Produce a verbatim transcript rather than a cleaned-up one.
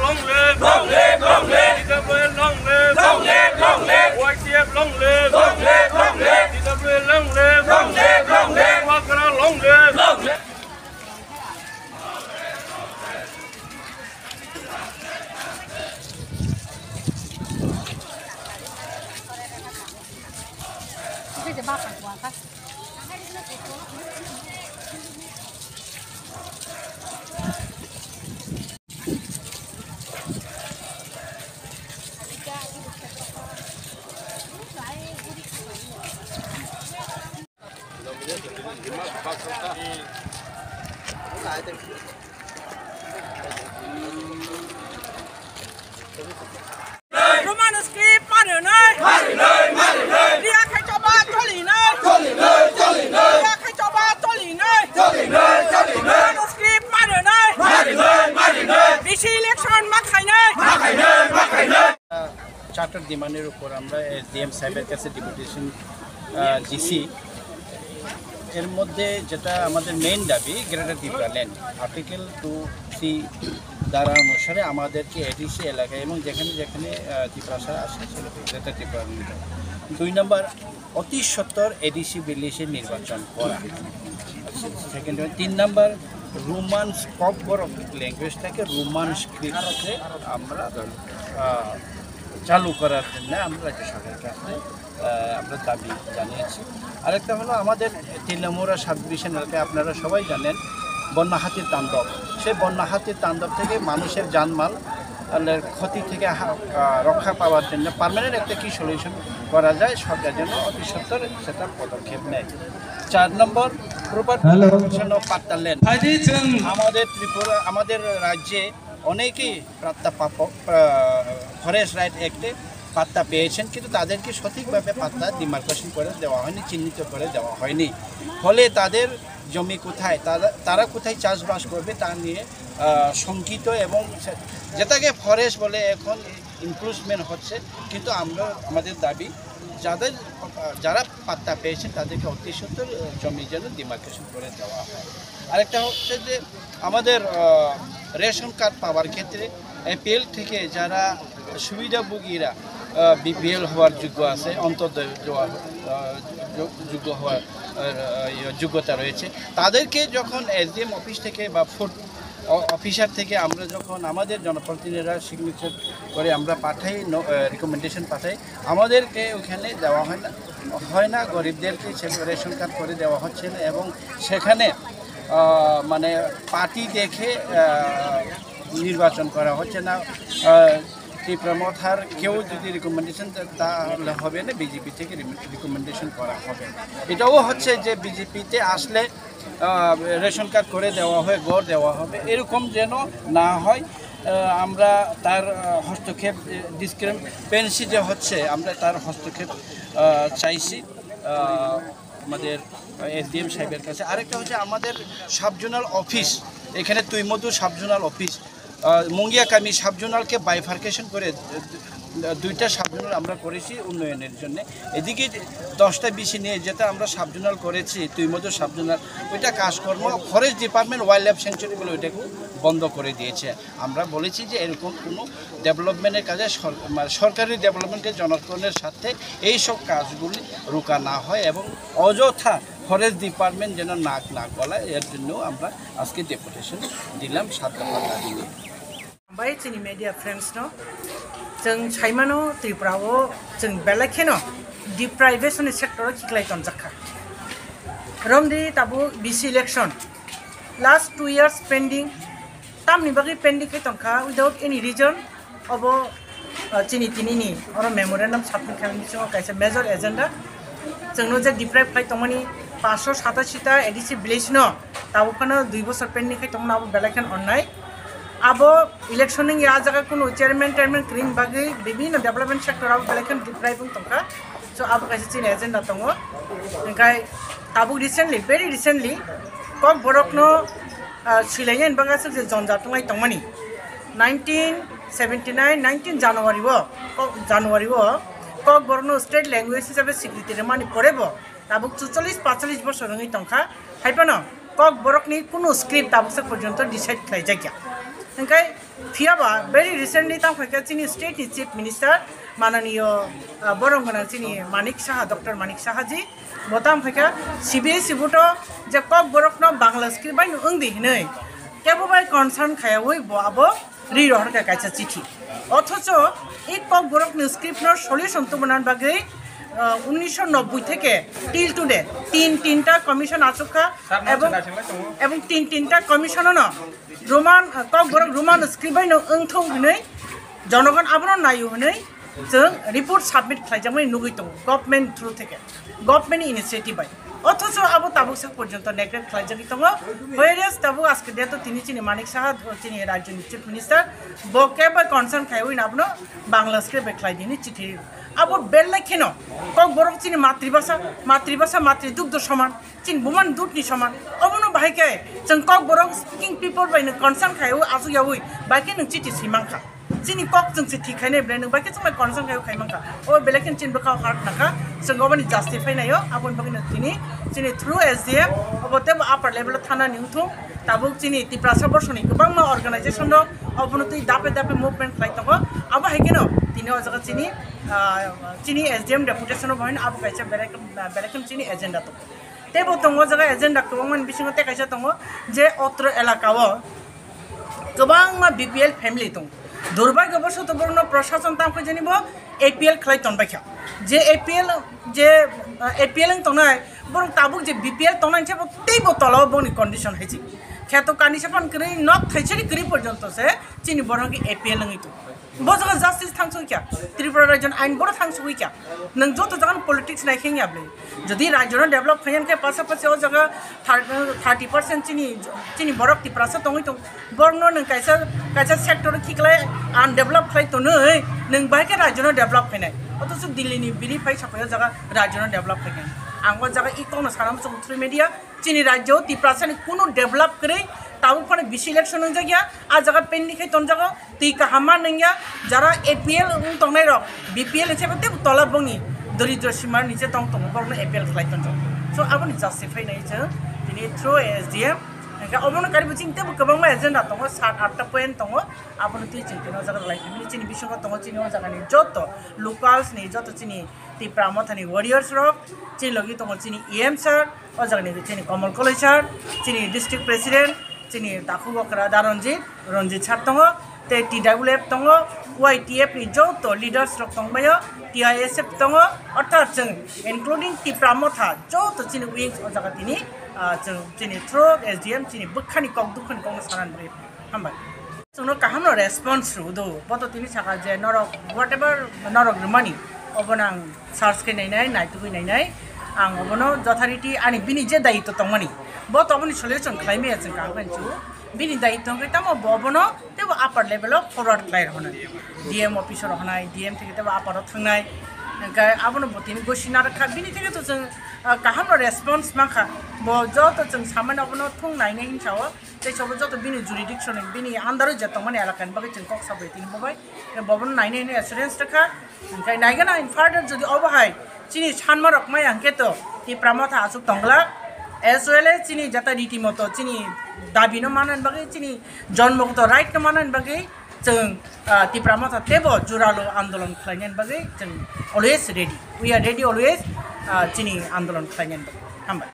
Long live! Long live! Long live! T W L long live! Long live! Long live! Y T F long live! Long live! Long live! T W L long live! Long live! Long live! Tiprasa long live! Long live! Roman script marinai. Marinai, marinai. Riya khai choba cholinai. Cholinai, cholinai. Riya khai choba cholinai. Cholinai, cholinai. Roman script marinai. Marinai, marinai. B C election ma khainai. Ma khainai, ma khainai. Charter ডিমান্ডের উপর আমরা এসডিএম সাহেবের কাছে ডেপুটেশন দিছি। এর মধ্যে যেটা আমাদের মেইন দাবি, greater Tripura land, article two C ধারা অনুসারে আমাদেরকে এডিসি এলাকায় এবং যেখানে যেখানে আহ, তিপ্রাসা আছে, সেটা গ্রেটার ত্রিপুরা ল্যান্ড। দুই নম্বর, অতি সত্বর এডিসি ভিলেজে নির্বাচন করা। সেকেন্ড, তিন নম্বর, রোমান ককবরক ল্যাঙ্গুয়েজটাকে রোমান স্ক্রিপ্টে আমরা আহ, চালু করার জন্য আমরা রাজ্য সরকারের কাছে আহ, আমরা দাবি জানিয়েছি। আরেকটা হলো, আমাদের তেলিয়ামুড়া সাব ডিভিশন এলাকায় আপনারা সবাই জানেন বন্যা হাতির তাণ্ডব। সেই বন্যা হাতির তাণ্ডব থেকে মানুষের জানমাল, আহ, ক্ষতি থেকে হা-, আহ, রক্ষা পাওয়ার জন্য পার্মানেন্ট একটা কি সলিউশন করা যায়, সরকার যেন অতি সত্বর সেটা পদক্ষেপ নেয়। চার নম্বর, প্রপার হ্যালো। প্রোটেকশন অফ পাত্তা ল্যান্ড। ভাইজি, जों আমাদের ত্রিপুরা, আমাদের রাজ্যে অনেকেই পাত্তা প্রাপক, আহ, ফরেস্ট রাইট অ্যাক্টে পাত্তা পেয়েছেন, কিন্তু তাদেরকে সঠিকভাবে পাত্তা ডিমার্কেশন করে দেওয়া হয়নি, চিহ্নিত করে দেওয়া হয়নি। ফলে তাদের জমি কোথায়, তারা, তারা কোথায় চাষবাস করবে, তা নিয়ে আহ, শঙ্কিত এবং সে-, যেটাকে ফরেস্ট বলে এখন এনক্রোচমেন্ট হচ্ছে, কিন্তু আমরা, আমাদের দাবি, যাদের, আহ, যারা পাত্তা পেয়েছেন তাদেরকে অতি সত্বর, আহ, জমি যেন ডিমার্কেশন করে দেওয়া হয়। আরেকটা হচ্ছে যে আমাদের, আহ, রেশন কার্ড পাওয়ার ক্ষেত্রে এপিএল থেকে যারা সুবিধাভোগীরা, আহ, বিপিএল হওয়ার যোগ্য আছে, অন্তর্দয় দেওয়া, আহ, যোগ-, যোগ্য হওয়ার, আহ, ইয়ে, যোগ্যতা রয়েছে, তাদেরকে যখন এসডিএম অফিস থেকে বা ফুড অ-, অফিসার থেকে আমরা যখন আমাদের জনপ্রতিনিধিরা সিগনেচার করে আমরা পাঠাই, ন-, আহ, রিকমেন্ডেশন পাঠাই, আমাদেরকে ওখানে দেওয়া হয় না, হয় না, গরিবদেরকে সে রেশন কার্ড করে দেওয়া হচ্ছে না এবং সেখানে, আহ, মানে পার্টি দেখে, আহ, নির্বাচন করা হচ্ছে না। আহ, তীব্র মথার কেউ যদি রিকমেন্ডেশন দেয়, তাহলে হবে না, বিজেপি থেকে রি-, রিকমেন্ডেশন করা হবে। এটাও হচ্ছে যে বিজেপিতে আসলে, আহ, রেশন কার্ড করে দেওয়া হয়, ঘর দেওয়া হবে, এরকম যেন না হয়। আহ, আমরা তার, আহ, হস্তক্ষেপ, ডিসক্রিমিনেন্সি যে হচ্ছে, আমরা তার হস্তক্ষেপ, আহ, চাইছি, আহ, আমাদের এসডিএম সাহেবের কাছে। আরেকটা হচ্ছে আমাদের সাব জোনাল অফিস, এখানে তুইমধু সাব জোনাল অফিস, আহ, মুঙ্গিয়াকামি সাব জোনালকে বাইফার্কেশন করে, আহ, দুইটা সাব জোনাল আমরা করেছি উন্নয়নের জন্য। এদিকে দশটা বিসি নিয়ে যেটা আমরা সাব জোনাল করেছি, তুইমধু সাব জোনাল, ওইটা কাজকর্ম forest department wild life sanctuary বলে ওইটাকে বন্ধ করে দিয়েছে। আমরা বলেছি যে এরকম কোনো ডেভেলপমেন্টের কাজে সর-, মানে সরকারি ডেভেলপমেন্টকে জনগণের স্বার্থে এইসব কাজগুলি রুকা না হয় এবং অযথা ফরেস্ট ডিপার্টমেন্ট যেন নাক না গলায়, এর জন্য আমরা আজকে ডেপুটেশন দিলাম সাত দফা দাবি নিয়ে। Bai chini media friends no, chwng saimano Tripura o chwng belai kheno deprivation ni sector o khiklai tonjak kha. Romdi tabuk B C election, last two years pending, tamni bagwi pending khai tongkha without any reason. Obo, uh, chini tinini oro memorandum submit khaimani bisingo kaisa major agenda. Chwngno je deprive khai tongmani paanch sho satashi ta A D C village no tabuk phano dui bosor pending khai tongmani abo belai kheno onnai. Abo election ni a jaga kunu chairman, chairman kwrwini bagwi bibinno development sector abo belai kheno deprive wng tongkha. So abo kaisa chini agenda tongo. Hingkhai tabuk recently, very recently, Kokborok no, ah, swilaiya ni bagwi aswk je jonjal tonglai tongmani. Nineteen seventy nine, nineteen January o, Kok-, January o Kokborok no state language hisabe swikriti rwmani pore bo tabuk chuchollis pachchollis bosor wngwi tongkha. Haiphano Kokborok ni kunu script tabuksa porjonto decide khlaijakya. Hingkai phiyaba very recently tang phaikha chini state ni chief minister mananiyo, ah, borok gwnang chini Manik Saha, Doctor Manik Saha ji, bo tang phaikha C B S E buto je Kokborok no Bangla script bai no wngdi hinwi kebo bai concern khayawi bo abo ri rohorkha kaisa chithi. Othocho i Kokborok ni script no solution tubuna bagwi, ah, unisho nobboi theke till today tin tinta commission achukha ebong, ebong tin tinta commission no Roman, ah, Kokborok Roman script bai no wngthung hinwi jonogon abono naio hinwi chwng report submit khlaijakmani nugwi tongo government through theke, government initiative bai. Othocho abo tabuk sak porjonto neglect khlaijagwi tongo. Whereas tabuk aske date o tini chini Manik Saha, chini rajyoni chief minister, bo kebo concern khaiwi abono Bangla script bai khlai dini chithi. Abo belai kheno Kokborok chini matribhasha, matribhasha, matridugdho soman. Chini buman dut ni soman. Obono bahai khe chwng Kokborok speaking people bai no concern khai o asuk yaui bai khe nwng chithi swi mankha. Chini kok chwng se thik khainai belai nwng bai khe chwng bai concern khai o khai mankha. O belai khe chini bwkha o hurt nangkha. Chwng oboni justify nai o aboni bagwi no tini chini through S D M obo tebo upper level o thana ni wngthung. Tabuk chini Tiprasa borsoni kwbangma organization rok obono twi dape dape movement khlai tongo. Abo hai kheno tini o jaga chini, ah, chini S D M deputation o bohino abo kaisa belai khe, belai khe chini agenda tongo. Teibo tongo o jaga agenda kwbangmani bisingo tei kaisa tongo je otro elaka o kwbangma B P L family tongo. Durbhagyo bosoto borokno prashason tamo khe jeni bo A P L khlai tonbaikha. Je A P L, je, ah, A P L wng tongnai, borok tabuk je B P L tongnai, teibo, teibo tola o boni condition hai se. Kheto kani sapan kwrwi nok thaisani kwrwi porjonto se chini borok A P L wngwi tongo. Bo jaga justice thangsu kya? Tripura rajyon ain boro thangsu kya? Nwng joto jaga politics nai kheng ya bwlwi. Jodi rajyo no develop khayan khe pasapasi o jaga thir-, thirty percent chini, chini borok Tiprasa tongwi tong. Borok no nwng kaisa, kaisa sector khiklai undevelop khlai tonwi nwng bai khe rajyo no develop khainai. Othocho Delhi ni bini phai sapai o jaga rajyo no develop khainai. Ang o jaga i kokno sana muchung through media. Chini rajyo Tiprasa ni kunu develop kwrwi tabuk phano bisi election wngjak ya, a jaga pending khai tonjago, twi kaham ma nung ya, jara A P L wng tongnai rok, B P L ni sebo tebo tola bongni doridro sima ni je tong tongo, borokno A P L khlai tonjago. So aboni justify nai chwng tini through S D M, hingke obono karibo chini tebo kwbangma agenda tongo, sat atta point tongo, abono twi chwng tini o jaga lai phimani chini bisingo tongo chini o jaga ni joto locals ni joto chini Tipra Motha ni warriors rok, chini logi tongo chini E M sir, o jaga ni chini Komol Koloi sir, chini district president, chini Dakhu Bokra da Ranjit, Ranjit sir tongo, tei T W F tongo, Y T F ni joto leaders rok tongbaio, T I S F tongo, orthat chwng including Tipra Motha joto chini wings o jaga tini, ah, chwng chini through S D M chini bwkhani kok dukhani kokno sanani bagwi. Hambai. Chwngno kahamno response rwdo. Bo to tini saka je norok whatever norok rwmani, obono ang search khe nainai, naitugwi nainai. Ang obono jothariti ani bini je dayitto tongmani, bo to oboni solution khlai maya chwng kaham khe chu. Bini dayitto hwnkhe tamo bo obono teibo upper level o forward khlai rw hwnwi. D M office o rw hwnai, D M theke teibo upper o thangnai. Hwnkhe abono bo tini gosi narwkha. Bini theke to chwng, ah, kahamno response mankha. Bo joto chwng samani obono thung nainai hinsa o. Tei sobo joto bini jurisdiction ni, bini under o je tongmani elaka ni bagwi chwng kok sabai tini bo bai. Bo bono nainai hinwi assurance rwkha. Hwnkhe naigana in further jodi obo hai chini sanma rok maya hwnkhe to Tipra Motha aswk tongglak. As well as chini jata riti moto chini dabi no manani bagwi, chini jonmogto right no manani bagwi chwng, ah, Tipra Motha teibo juralo andolon khlainani bagwi chwng always ready. We are ready always, ah, chini andolon khlainani bagwi. Hambai.